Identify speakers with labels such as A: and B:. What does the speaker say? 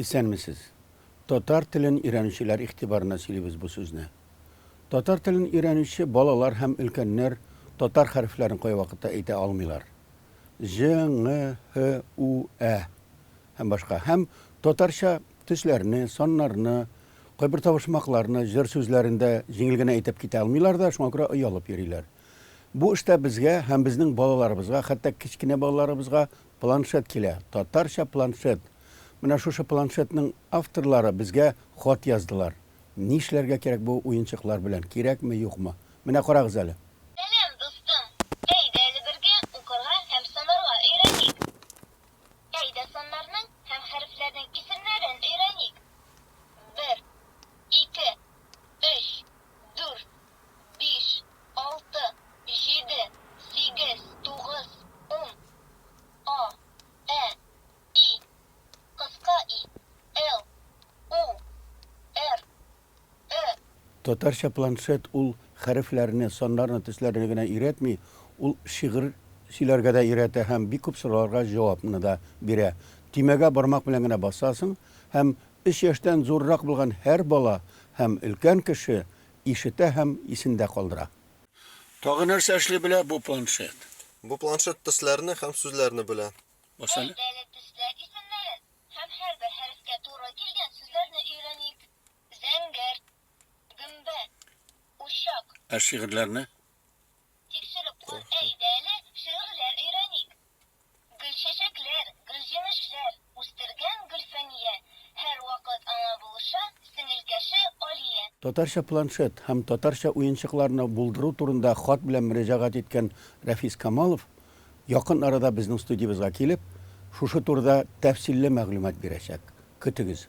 A: Исәнмесез. Татар телен өйрәнүчеләр игътибарына сөйлибез бу сүзне. Татар телен өйрәнүче балалар һәм өлкәннәр татар хәрефләрен кайвакытта әйтә алмыйлар. Җ, ң, һ, у, ә һәм башка. Һәм татарча төсләрне, саннарны, кайбер табышмакларны, җыр сүзләрен дә җиңел генә әйтеп китә алмыйлар да, шуңа күрә оялып йөриләр. Бу эштә безгә һәм безнең балаларыбызга, хәтта кечкенә балаларыбызга планшет килә, татарча планшет. Менә шушы планшетның авторлары безгә хат яздылар. Нишләргә кирәк бу уенчыклар белән, кирәкме, юкмы? Менә карагыз әле.
B: Сәлам, дустым! Әйдә әле бергә укырга һәм санарга өйрәник. Әйдә саннарның һәм хәрефләрнең исемнәрен өйрәник. Бер, ике, өч, дүрт, биш, алты, җиде, сигез, тугыз, ун. А, Ә, И, кыска И, Л, У, Р, Ö.
A: Татарча планшет ул хәрефләрне, саннарны, төсләрне генә өйрәтми, ул шигырь сөйләргә дә өйрәтә һәм бик күп сорауларга җавапны да бирә. Төймәгә бармак белән генә басасың һәм өч яшьтән зуррак булган һәр бала һәм өлкән кеше ишетә һәм исендә калдыра. Тагы нәрсә эшли белә бу планшет?
C: Бу планшет төсләрне һәм сүзләрне белә.
A: Бас әле.
B: Әйдә әле төсләр исемнәрен һәм һәрбер хәрефкә туры килгән сүзләрне өйрәник. Зәңгәр, гөмбә, учак.
A: Ә шигырьләрне?
B: Тикшереп кар Әйдә әле, шигырьләр өйрәник. Гөлчәчәкләр, гөлҗимешләр үстергән Гөлфәния, һәрвакыт аңа булыша сеңелкәше Алия.
A: Татарча планшет һәм татарча уенчыкларны булдыру турында хат белән мөрәҗәгать иткән Рәфис Камалов якын арада безнең студиябезгә килеп, шушы турыда тәфсилле мәгълүмат бирәчәк. Көтегез!